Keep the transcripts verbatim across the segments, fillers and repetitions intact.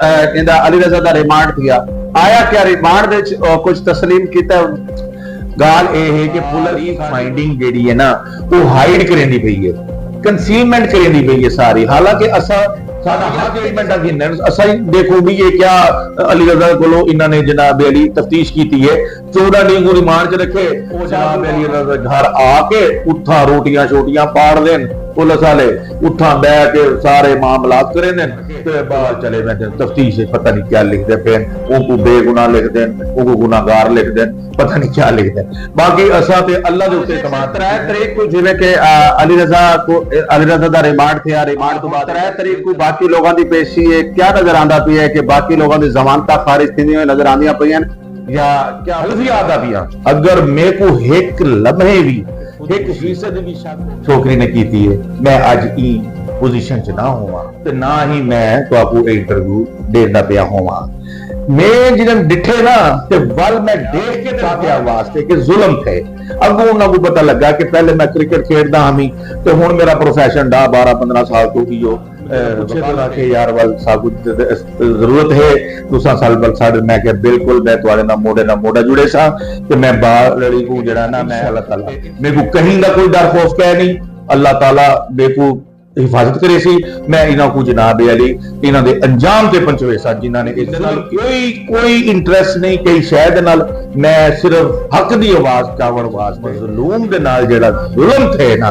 ایندا علی رضا دا ریمانڈ تھیا۔ آیا کیا ریمانڈ دے وچ کچھ تسلیم کیتا؟ گال اے ہے کہ پولیس فائنڈنگ جیڑی ہے نا، وہ ہائیڈ کریندی پئی ہے، کنسیلمنٹ کریندی پئی ہے ساری۔ حالانکہ اساں ساڈا ہر جیڑی منڈا گھنن اساں دیکھو بھی یہ کیا علی رضا کولو انہاں نے جناب علی تفتیش کیتی ہے۔ چودہ ڈینہہ کوں ریمانڈ چ رکھے، او جناب علی رضا گھر آ کے اتھاں روٹیاں شوٹیاں پاڑ دین، پولیس والے اتھاں بہ کے سارے معاملات کریں دین، تے باہر چلے ویندے۔ تفتیش وچ پتہ نہیں کیا لکھدے پین، اونکوں بے گناہ لکھ دین، اونکوں گناہگار لکھ دین، پتہ نہیں کیا لکھ دین۔ باقی اساں تے اللہ دے اتے اعتماد۔ ترے تریک کو جویں کہ آ، علی رضا کو علی رضا دا ریمانڈ تھیا، ریمانڈ تو بعد ترے تریک کو باقی لوگاں دی پیشی ہے، کیا نظر آندا پیا ہے کہ باقی لوگاں دی ضمانتاں خارج تھیندیاں ہوئے نظر آندیاں پیاں؟ یا کیا حلفیات دا پیاں؟ اگر میکوں ہک لمحے وی، ہک فیصد وی شک چھوکری نے کیتی ہے، میں اج ایں پوزیشن چ نہ ہوواں تے نہ ہی میں تہاکوں اے انٹرویو ݙیندا پیا ہوواں۔ میں جنہاں ݙٹھے نا تے ول میں ݙیکھ کے فاتحہ واسطے کہ ظلم تھئے۔ اڳوں انہاں کوں پتہ لڳا کہ پہلے میں کرکٹ کھیݙدا ہامی تے ہݨ میݙا پروفیشن ݙاہ بارہ پندرہ سال توں ایہو۔ پچھے تو آکھے یار ول ساکوں ضرورت ہے، تساں سال ول ساڈے۔ میں کہ بالکل، میں تہاڈے نال موڈے نال موڈا جڑے ساں تے میں با لڑی کوں جڑا نا میں اللہ تعالیٰ میکوں کہیں دا کوئی ڈر خوف کہہ نہیں۔ اللہ تعالیٰ میکوں حفاظت کریسی۔ میں انہاں کوں جناب علی انہاں دے انجام تے پہنچویساں جنہاں نے اس نال کوئی کوئی انٹرسٹ نہیں کہیں شے دے نال۔ میں صرف حق دی آواز چاوݨ واسطے مظلوم دے نال جڑا ظلم تھئے نا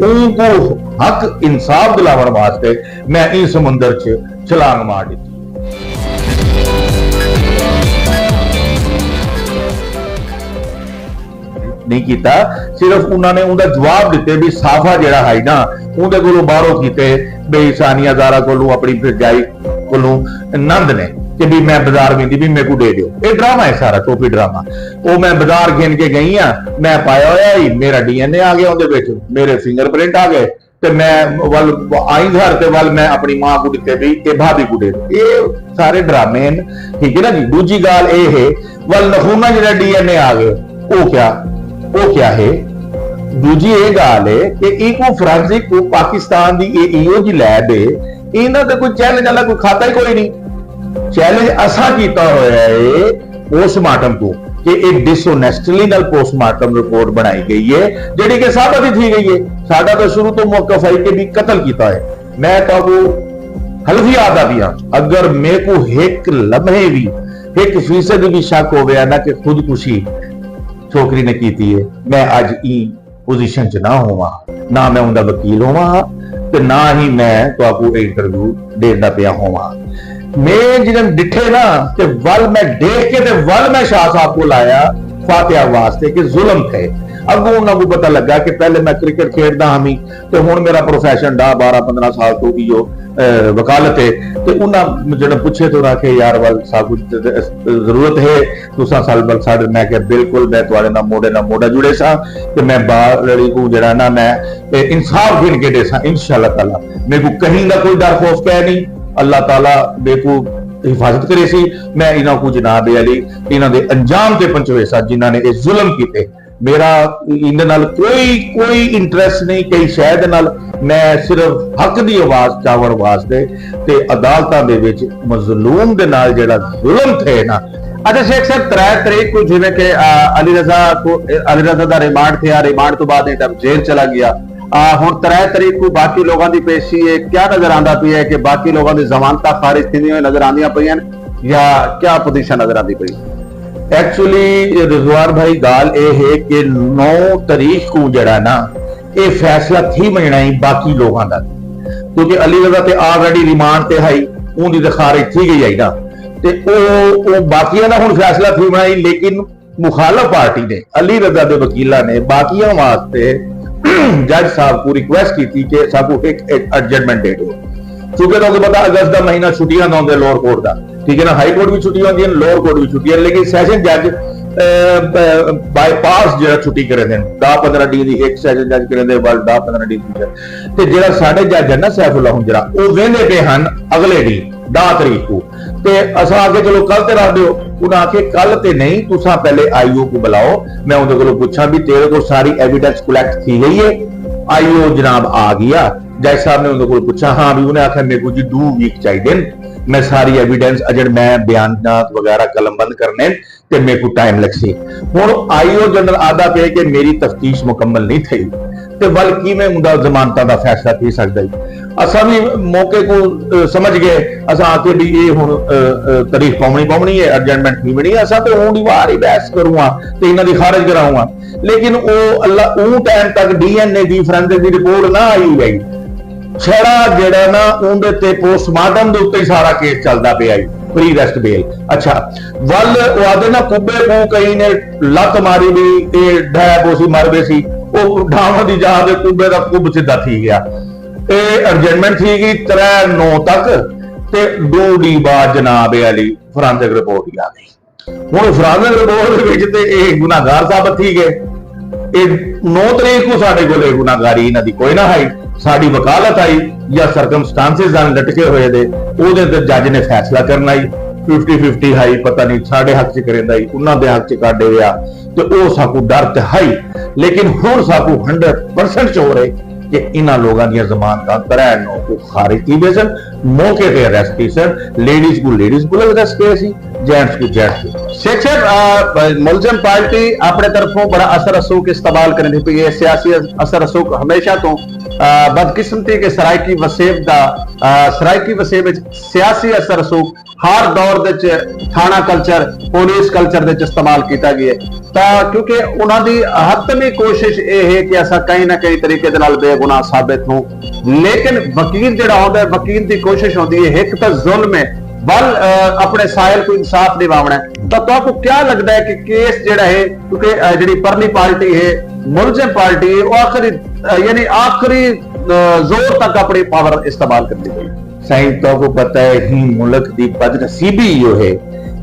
اونکوں حق انصاف دلاوݨ واسطے میں ایں سمندر چ چھلانگ مار ݙتی۔ نہیں کیتا، صرف انہاں نے اوندا جواب ݙتے بھی صافا جیڑھا ہئی نا اوندے کولوں باہروں کیتے بھئی ثانیہ زہرا کولوں اپݨی بھرجائی کولوں نند نے کہ بھی میں بازار ویندی بھی میکوں ݙے ݙیو۔ اے ڈرامہ ہے سارا، ٹوپی ڈرامہ۔ او میں بازار گھن کے گئی ہاں، میں پایا ہویا ہئی، میرا ڈی این اے آ گیا اوندے وچ، میرے فنگر پرنٹ آ گئے۔ تے میں ول آئیں گھر تے ول میں اپݨی ماں کوں ݙتے بھی اے بھابی کوں ݙے۔ اے سارے ڈرامے ہن، ٹھیک ہے نا جی۔ ݙوجھی ڳالھ اے ہے ول نخونہ جیڑھا ڈی این اے آ گئے، او کیا او کیا ہے؟ ݙوجھی اے ڳالھ ہے کہ اینکوں فورنزک کوں پاکستان دی اے ایہو جی لیب ہے، انہاں تے کوئی چیلنج والا کوئی کھاتا ہی کوئی نہیں۔ چیلنج اساں کیتا ہویا ہے پوسٹ مارٹم کوں کہ اے ڈس اونیسٹلی نال پوسٹ مارٹم رپورٹ بݨائی گئی ہے جیڑھی کہ ثابت ہی تھی گئی ہے۔ ساڈا تاں شروع توں موقف ہئی کہ بھی قتل کیتا ہے۔ میں تہاکوں حلفی آہدا پیاں، اگر میکوں ہک لمحے وی ہک فیصد وی شک ہووے نا کہ خودکشی چھوکری نے کیتی ہے، میں اج ایں پوزیشن چ نہ ہوواں، نہ میں اوندا وکیل ہوواں ہاں تے نہ ہی میں تہاکوں اے انٹرویو ݙیندا پیا ہوواں۔ میں جنہاں ݙٹھے نا تے ول میں ݙیکھ کے تے ول میں شاہ صاحب کول آیا فاتحہ واسطے کہ ظلم تھئے۔ اڳوں انہاں کوں پتہ لڳا کہ پہلے میں کرکٹ کھیݙدا ہامی تے ہݨ میݙا پروفیشن ݙاہ بارہ پندرہ سال توں ایہو وکالت ہے۔ تے انہاں جݙاں پچھے تے انہاں آکھے یار ول ساکوں ضرورت ہے تساں سال ول ساڈے۔ میں کہیا بالکل میں تہاڈے نال موڈے نال موڈا جڑے ساں تے میں با لڑی کوں جیڑھا نا میں انصاف گھن کے ڈیساں انشاءاللہ تعالی۔ میکوں کہیں دا کوئی ڈر خوف کہہ نہیں، اللہ تعالی میکوں حفاظت کریسی۔ میں انہاں کوں جناب علی انہاں دے انجام تے پہنچویساں جنہاں نے اے ظلم کیتے۔ میرا ایندے نال کوئی کوئی انٹرسٹ نہیں کہیں شے دے نال۔ میں صرف حق دی آواز چاوݨ واسطے تے عدالتاں دے وچ مظلوم دے نال جیڑھا ظلم تھئے نا۔ اچھا شیخ صاحب، ترے تریک کوں جیویں کہ علی رضا کوں علی رضا دا ریمانڈ تھیا، ریمانڈ توں بعد اے جیل چلا گیا۔ ہݨ ترے تریک کوں باقی لوگاں دی پیشی ہے، کیا نظر آندا پیا ہے کہ باقی لوگاں دی ضمانتاں خارج تھیندیاں ہوئیں نظر آندیاں پیاں یا کیا پوزیشن نظر آندی پئی؟ ایکچولی رضوان بھائی گالھ اے ہے کہ نو تریخ کوں جیڑھا نا اے فیصلہ تھی ونڄݨا ہئی باقی لوگاں دا، کیونکہ علی رضا تے آلریڈی ریمانڈ تے ہئی، اوں دی تے خارج تھی گئی ہئی نا۔ تے او او باقیاں دا ہݨ فیصلہ تھی ونڄݨا ہئی، لیکن مخالف پارٹی نے، علی رضا دے وکیلاں نے باقیاں واسطے جج صاحب کوں ریکویسٹ کیتی کہ ساکوں ہک ایڈجرمنٹ ݙے ݙیو، کیونکہ تہاکوں پتہ اگست دا مہینہ چھٹیاں دا ہوندے لوور کورٹ دا، ٹھیک ہے نا، ہائی کورٹ وی چھٹی ہوندی ہے، لوور کورٹ وی چھٹی ہے، لیکن سیشن جج بائی پاس جیڑھا چھٹی کریندے، ݙاہ پندرہ ݙینہہ دی ہک سیشن جج کریندے، ول ݙاہ پندرہ ݙینہہ دی جج۔ تے جیڑھا ساڈے جج ہے نا سیف اللہ ہنجرا، او ویندے پئے ہن اگلے ݙینہہ ݙاہ تریخ کوں۔ تے اساں آکھے چلو کل تے رکھ ݙیو۔ انہاں آکھے کل تے نہیں، تساں پہلے آئی او کوں بلاؤ، میں اوندے کولوں پچھاں بھی تیرے کول ساری ایویڈنس کلیکٹ تھی گئی ہے؟ آئی او جناب آ گیا، جج صاحب نے اوندے کولوں پچھا، ہاں بھی، انہیں آکھیا میکوں جی ݙو ویک چاہیدے ہن۔ میں ساری ایویڈنس اجڑ میں بیانات وغیرہ قلم بند کرنے تے میکوں ٹائم لگسی۔ ہن آئی او جنرل آہدا پئے کہ میری تفتیش مکمل نی تھئی تے ول کیویں اوندا ضمانتاں دا فیصلہ تھی سگدا ای؟ اساں وی موقع کوں سمجھ گئے۔ اساں آکھے بھئی اے ہن تاریخ پاونڑی پاونڑی اے، ارجنمنٹ تھیونڑی اے۔ اساں تے اونڑی وار ای بحث کروں ہاں تے انہاں دی خارج کراؤں ہاں۔ لیکن او اللہ اوں ٹائم تک ڈی این اے دی فورینسک دی رپورٹ نہ آئی ہوئی ہئی۔ چھڑا جیڑھا نا اوندے تے پوسٹ مارٹم دے اتے ہی سارا کیس چلدا پیا ہئی۔ پری ریسٹ بیل۔ اچھا، ول او آدھے نا کبے کوں کہیں نے لت ماری بھی اے ڈھے پوسی مر ویسی۔ او ڈھاون دی جا دے کبے دا کب سدھا تھی گیا۔ اے ارجنمنٹ تھی گئی ترے نو تک تے ڈو ڈی بعد جناب علی فرانسک رپورٹ ہی آ گئی۔ ہن فرانسک رپورٹ دے وچ تے اے گناہگار ثابت تھی گئے۔ اے نو تاریخ کو ساڈے کول اے گناہگاری انہاں دی کوئی نہ ہائی۔ ساڈی وکالت آئی یا سرکمسٹانسز ہن لٹکے ہوئے دے، اوہدے تے جج نے فیصلہ کرنا ہی۔ ففٹی ففٹی ہائی، پتہ نہیں ساڈے حق چ کریندا ہی، انہاں دے حق چ کڈ ڈیویا۔ تے او ساکوں ڈر تے ہائی، لیکن ہن ساکوں ہنڈریڈ پرسنٹ شور ہے کہ انہاں لوگاں دیاں ضمانتاں ترے نو کو خارج تھی ویسن، موقع تے اریسٹ تھیسن۔ لیڈیز کو لیڈیز کو اریسٹ کیے سی، جینٹس کو جینٹس کو۔ شیخ صاحب، آ، ملزم پارٹی اپنے طرفوں بڑا اثر رسوخ استعمال کرنی پئی ہے، سیاسی اثر رسوخ ہمیشہ تو، آ، بدقسمتی کے سرائیکی وسیب دا، آ، سرائیکی وسیب وچ سیاسی اثر رسوخ ہر دور دے وچ تھانہ کلچر، پولیس کلچر دے وچ استعمال کیتا گیا ہے۔ تاں کیونکہ انہاں دی حتمی کوشش اے ہے کہ اساں کہیں نہ کہیں طریقے دے نال بے گناہ ثابت ہوں، لیکن وکیل جڑا ہوندا ہے، وکیل دی کوشش ہوندی ہے، ہک تاں ظلم ہے، ول، آ، اپنے سائل کو انصاف ݙیواوݨا ہے۔ تاں تہاکوں کیا لڳدا ہے کہ کیس جڑا ہے، کیونکہ، آ، جڑی پرلی پارٹی ہے، ملزم پارٹی ہے، او آخری، آ، یعنی آخری، آ، زور تک اپݨی پاور استعمال کریندی پئی ہے؟ سائیں، تہاکوں پتہ ہے، ہیں ملک دی بدنصیبی ایہو ہے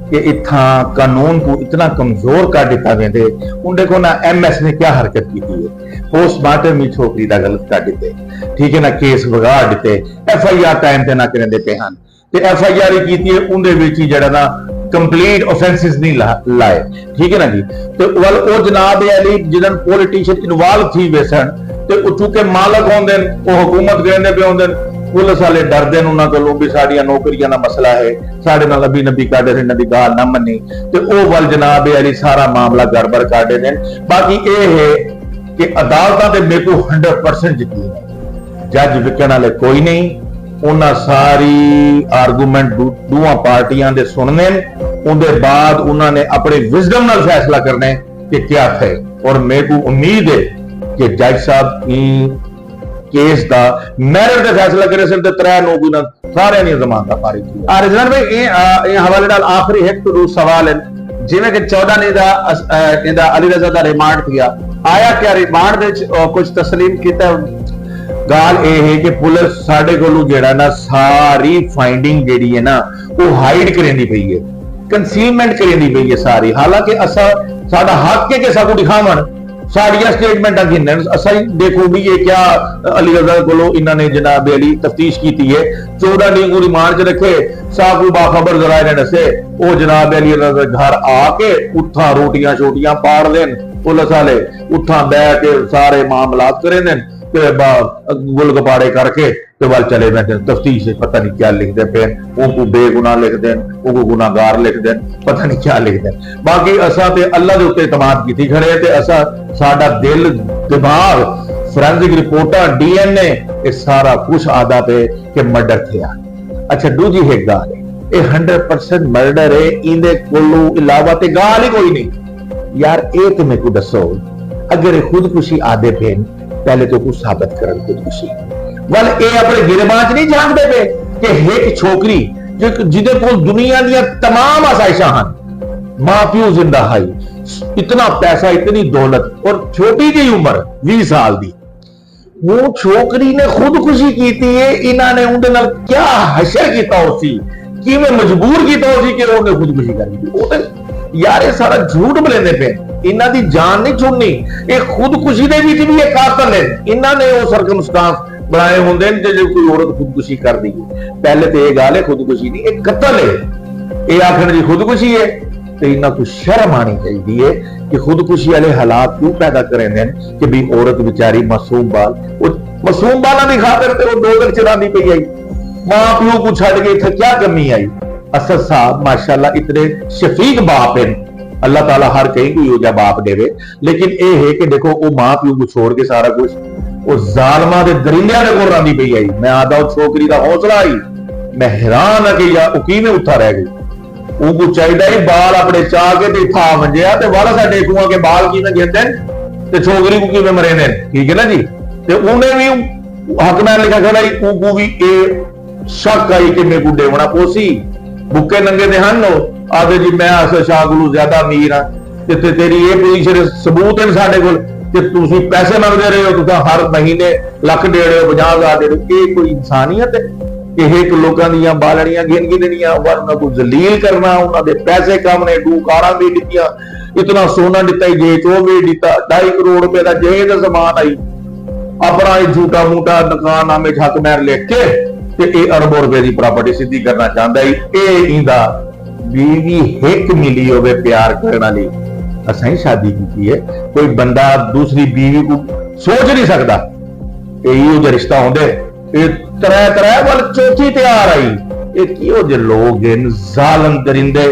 کہ اتھاں قانون کوں اتنا کمزور کر ݙتا ویندے۔ ہݨ ݙیکھو نا، ایم ایس نے کیا حرکت کیتی ہے، پوسٹ مارٹم وی چھوکری دا غلط کر ݙتے، ٹھیک ہے نا، کیس وگاڑ ݙتے، ایف آئی آر ٹائم تے نہ کریندے پئے ہن۔ تے ایف آئی آر ہی کیتی ہے، اوندے وچ ہی جڑا نا کمپلیٹ آفینسز نہیں لا-، لائے، ٹھیک ہے نا جی۔ تے ول او جناب علی جدن پولیٹیشن انوالو تھی ویسن تے او چونکہ مالک ہوندن، او حکومت کریندے پئے ہوندن، پولیس والے ڈردن انہاں کولوں بھی ساڈیاں نوکریاں دا مسئلہ ہے، ساڈے نال ابھی نبی کاڈر انہاں دی گال نہ منی تے او ول جناب علی سارا معاملہ گڑبڑ کر ڈیندن۔ باقی اے ہے کہ عدالتاں تے میکوں ہنڈریڈ پرسنٹ یقین ہے۔ جج وکݨ والے کوئی نہیں، انہاں ساری آرگومنٹ ݙو-، ݙوواں پارٹیاں دے سݨدن، اوندے بعد انہاں نے اپݨے وزڈم نال فیصلہ کرنا ہے کہ کیا تھئے۔ اور میکوں امید ہے کہ جج صاحب ایں کیس دا میرٹ تے فیصلہ کریسن تے ترے نو کو انہاں ساریاں دیاں ضمانتاں خارج تھیون۔ آ، رضوان بھائی، ایں، آ، ایں حوالے نال آخری ہک توں ݙو سوال ہن۔ جیویں کہ چوݙاں ݙینھ دا اس-، آ، ایندا علی رضا دا ریمانڈ تھیا، آیا کیا ریمانڈ دے وچ، آ، کچھ تسلیم کیتا؟ ڳالھ اے ہے کہ پولیس ساݙے کولوں جیڑھا نا ساری فائنڈنگ جیڑھی ہے نا، او ہائیڈ کریندی پئی ہے، کنسیلمنٹ کریندی پئی ہے ساری، حالانکہ اساں، ساݙا حق ہے کہ ساکوں ݙکھاوݨ۔ ساݙیاں سٹیٹمنٹاں گھنن، اساں ݙیکھوں بھی اے کیا علی رضا کولوں انہاں نے جناب علی تفتیش کیتی ہے، چوݙاں ݙینھ کوں ریمانڈ چ رکھے، ساکوں باخبر ذرائع نے ݙسے، او جناب علی رضا دے گھر آ کے اتھاں روٹیاں شوٹیاں پاڑ دین، پولیس والے اتھاں ٻہہ کے سارے معاملات کریندن۔ تے با-، گل گپاڑے کر کے تے ول چلے ویندن۔ تفتیش وچ پتہ نہیں کیا لکھدے پئے، اونکوں بے گناہ لکھدن، اونکوں گناہگار لکھدن، پتہ نہیں کیا لکھدن۔ باقی اساں تے اللہ دے اتے اعتماد کیتی کھڑے تے اساں، ساڈا دل، دماغ، فورینزک رپورٹاں، ڈی این اے، اے سارا کچھ آہدا پئے کہ مرڈر تھیا۔ اچھا، ݙوجھی ہک ڳالھ ہے، اے ہنڈریڈ پرسنٹ مرڈر ہے، ایندے کولوں علاوہ تے ڳالھ ہی کوئی نہیں۔ یار، اے تے میکوں ݙسو، اگر اے خودکشی آہدے پئن، پہلے تے اوکوں ثابت کرن خودکشی۔ ول اے اپݨے گریباں چ نہیں جھانکدے پئے کہ ہک چھوکری جو، جیندے کول دنیا دیاں تمام آسائشاں ہن، ماء پیو زندہ ہئی، اتنا پیسہ، اتنی دولت اور چھوٹی جئی عمر، ویہہ سال دی، اوں چھوکری نے خودکشی کیتی ہے، انہاں نے اوندے نال کیا حشر کیتا ہوسی، کیویں مجبور کیتا ہوسی کہ اونے خودکشی کر گھدی۔ او تے یار، اے سارا جھوٹ بولیندے پئے، انہاں دی جان نہیں چھڑنی۔ اے خودکشی دے وچ بھی اے قاتل ہن، انہاں نے او سرکمسٹانس بݨائے ہوندے ہن کہ جے کوئی عورت خودکشی کر دی۔ پہلے تے اے ڳالھ ہے خودکشی نہیں، اے قتل ہے۔ اے آکھݨ دی خودکشی ہے۔ تے انہاں کوں شرم آنی چاہیدی ہے کہ خودکشی والے حالات کیوں پیدا کریندے ہن کہ بھی عورت بیچاری معصوم بال، او معصوم بالاں دی خاطر تے او دوزخ چ راہندی پئی ہئی۔ ماں پیو کوں چھڈ کے اتھاں کیا کمی آئی؟ اسد صاحب ماشاءاللہ اتنے شفیق باپ ہن، اللہ تعالی ہر کہیں کوں ایہو جہا باپ ڈیوے۔ لیکن اے ہے کہ ڈیکھو او ماں پیو کوں چھوڑ کے سارا کچھ او ظالماں دے درندیاں دے کول راہندی پئی آئی۔ میں آہدا او چھوکری دا حوصلہ آئی۔ میں حیران ہاں کہ یار او کیویں اتھاں رہ گئی۔ اونکوں چاہیدا ہی بال اپنے چا کے تے اتھاں آ ونجے ہا تے ول اساں ڈیکھوں ہاں کہ بال کیویں گھندے ہن تے چھوکری کوں کیویں مریندے ہن، ٹھیک ہے نا جی؟ تے اونے وی حق مہر لکھا کھڑا ہی، اونکوں وی اے شک آئی کہ میکوں ڈیونڑاں پوسی۔ بھکے ننگے تے ہن او، آہدے جی میں اسد شاہ کولوں زیادہ امیر ہاں۔ تے تے تیری اے پوزیشن، ثبوت ہن ساڈے کول کہ تسی پیسے منگدے رہے ہو، تساں ہر مہینے لکھ ڈے رہے ہو، پنجاہ ہزار ڈے رہے ہو، اے کوئی انسانیت ہے؟ کہ ہک لوکاں دیاں بالڑیاں گھن گھننیاں، ول انہاں کوں ذلیل کرنا، انہاں دے پیسے کم نے، ڈو کاراں ویچ ڈتیاں، اتنا سونا ڈتا ہی جہیز او ویچ ڈتا، ڈھائی کروڑ روپے دا جہیز دا سامان آئی، اپنا اے جھوٹا موٹا نکاح نامے اچ حق مہر لکھ کے تے اے اربوں روپے دی پراپرٹی سدھی کرنا چاہندا ہی۔ اے ایندا بیوی ہک ملی ہووے پیار کرن آلی، اساں ہی شادی کیتی ہے۔ کوئی بندہ دوسری بیوی کوں سوچ نہیں سکدا۔ اے ایہو جے رشتہ ہوندے، اے ترے ترے ول چوتھی تیار آئی۔ اے کیہو جے لوگ ہن؟ ظالم درندے۔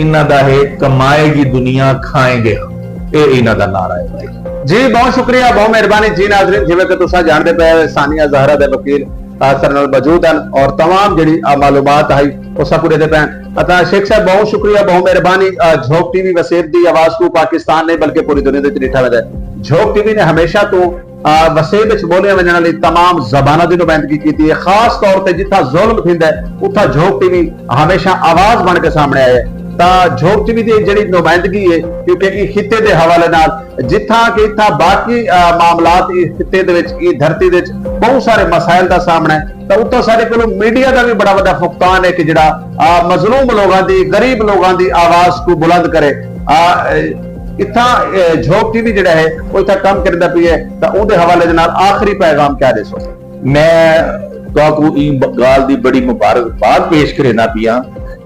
انہاں دا ہے کمائے گی دنیا کھائیں گے ہم، اے انہاں دا نعرہ ہے بھائی۔ جی بہت شکریہ، بہت مہربانی۔ جی ناظرین، جیویں کہ تساں جاندے پئے ہو ثانیہ زہرا دے وکیل آ، ساڈے نال موجود ہن اور تمام جیڑھی آ معلومات ہئی او ساکوں ڈیندے پئے ہن۔ اتا شیخ صاحب بہت شکریہ، بہت مہربانی۔ آ، جھوک ٹی وی وسیب دی آواز کوں پاکستان نہیں بلکہ پوری دنیا دے وچ ڈٹھا ویندا ہے۔ جھوک ٹی وی نے ہمیشہ توں آ، وسیب وچ ٻولیاں ونڄݨ آلی تمام زباناں دی نمائندگی کیتی ہے۔ خاص طور تے جتھاں ظلم تھیندا ہے، اتھاں جھوک ٹی وی ہمیشہ آواز بݨ کے سامݨے آئے۔ تاں جھوک ٹی وی دی جیڑھی نمائندگی ہے، کیونکہ ایں خطے دے حوالے نال جتھاں کہ اتھاں باقی، آ، معاملات ایں خطے دے وچ، ایں دھرتی دے وچ ٻہوں سارے مسائل دا سامݨا ہے، تاں اتھاں ساݙے کولوں میڈیا دا وی بڑا وݙا فقدان ہے کہ جیڑھا، آ، مظلوم لوگاں دی، غریب لوگاں دی آواز کوں بلند کرے۔ آ، اتھاں، اے، جھوک ٹی وی جیڑھا ہے، او اتھاں کم کریندا پیا ہے، تاں اوندے حوالے دے نال آخری پیغام کیا ݙیسو؟ میں تہاکوں ایں ب-، ڳالھ دی بڑی مبارکباد پیش کریندا پیاں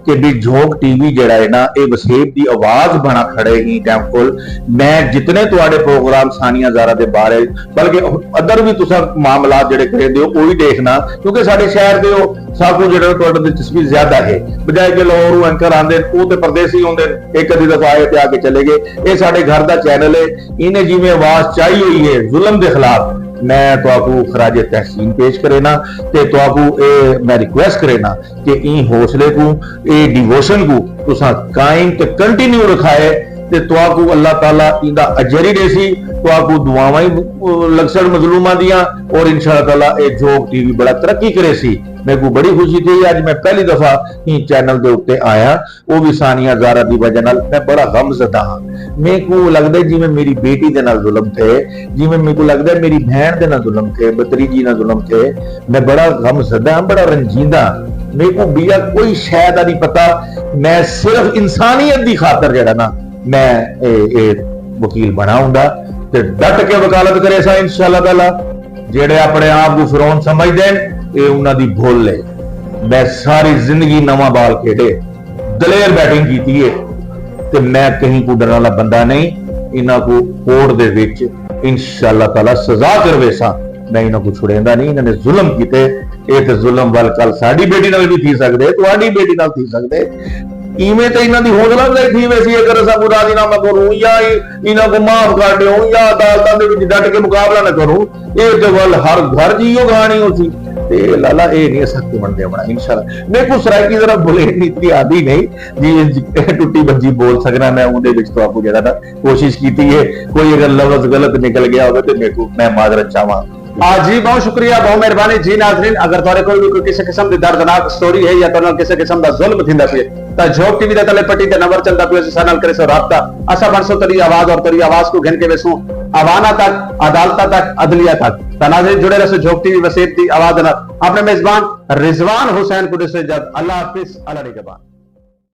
کہ بھی جھوک ٹی وی جیڑھا ہے نا، اے وسیب دی آواز بݨا کھڑے ایں ٹائم کول۔ میں جتنے تہاݙے پروگرام ثانیہ زہرا دے بارے، بلکہ ادھر بھی تساں معاملات جیڑھے کریندے ہو، او وی ݙیکھنا، کیونکہ ساݙے شہر دے او ساکوں جیڑھا تہاݙا دلچسپی زیادہ ہے، بجائے کہ لاہوروں اینکر آندے ہن، او تے پردیسی ہوندے ہن، ہک ادھی دفعہ آئے تے آ کے چلے گئے۔ اے ساݙے گھر دا چینل ہے، اینے جیویں آواز چائی ہوئی ہے ظلم دے خلاف، میں تہاکوں خراج تحسین پیش کرینا تے تہاکوں اے میں ریکویسٹ کرینا کہ ایں حوصلے کوں، اے ڈیووشن کوں تساں قائم تے کنٹینیو رکھائے تے تہاکوں اللہ تعالیٰ ایندا اجر ہی ݙیسی، تہاکوں دعاواں ہی لڳسن مظلوماں دیاں، اور انشاءاللہ تعالیٰ اے جھوک ٹی وی بڑا ترقی کریسی۔ میکوں بڑی خوشی تھئی، اڄ میں پہلی دفعہ ایں چینل دے اتے آیاں، او وی ثانیہ زہرا دی وجہ نال۔ میں بڑا غم زدہ ہاں۔ میکوں لڳدے جیویں میری بیٹی دے نال ظلم تھئے، جیویں میکوں لڳدے میری بھیݨ دے نال ظلم تھئے، بھتریجی نال ظلم تھئے۔ میں بڑا غم زدہ ہاں، بڑا رنجیدہ ہاں۔ میکوں ٻیا کوئی شے دا نہیں پتہ، میں صرف انسانیت دی خاطر جیڑھا نا، میں اے، اے وکیل بݨا ہوندا تے ڈٹ کے وکالت کریساں انشاءاللہ تعالیٰ۔ جیڑھے اپݨے آپ کوں فرعون سمجھدے ہن، اے انہاں دی بھل ہے۔ میں ساری زندگی نواں بال کھیݙے، دلیر بیٹنگ کیتی ہے تے میں کہیں کوں ݙرݨ والا بندہ نہیں۔ انہاں کوں کورٹ دے وچ انشاءاللہ تعالیٰ سزا کرویساں۔ میں انہاں کوں چھڑیندا نہیں، انہاں نے ظلم کیتے۔ اے تے ظلم ول کل ساݙی بیٹی نال وی تھی سڳدے، تہاݙی بیٹی نال تھی سڳدے۔ ایویں تے انہاں دی حوصلہ افزائی تھی ویسی، اگر اساں کوں راضی نامہ کروں یا انہاں کوں معاف کر ݙیوں یا عدالتاں دے وچ ڈٹ کے مقابلہ نہ کروں، اے تے ول ہر گھر جی ایہو کہاݨی ہوسی۔ تے لالا، اے نہیں اساں کوں ݙیوݨا انشاءاللہ۔ میکوں سرائیکی ذرا بولے اتنی آندی نہیں جی، ٹٹی بھڄی بول سڳنا میں، اوندے وچ تہاکوں جیڑھا نا کوشش کیتی ہے۔ کوئی اگر لفظ غلط نکل گیا ہووے تے میکوں، میں معذرت چاہواں۔ آ جی، بہت شکریہ، بہت مہربانی۔ جی ناظرین، اگر تہاݙے کول وی کوئی کسے قسم دی دردناک سٹوری ہے یا تہاݙے نال کسے قسم دا ظلم تھیندا پئے، تاں جھوک ٹی وی دے تلے پٹی تے نمبر چلدا پئے، اساں نال کریسو رابطہ۔ اساں بݨسوں تیݙی آواز اور تیݙی آواز کوں گھن کے ویسوں اواناں تک، عدالتاں تک، عدلیہ تک۔ تاں ناظرین، جڑے رہسو جھوک ٹی وی وسیب دی آواز دے نال۔ اپݨے میزبان رضوان حسین کوں ݙیسو اجازت۔ اللہ حافظ، اللہ نگہبان۔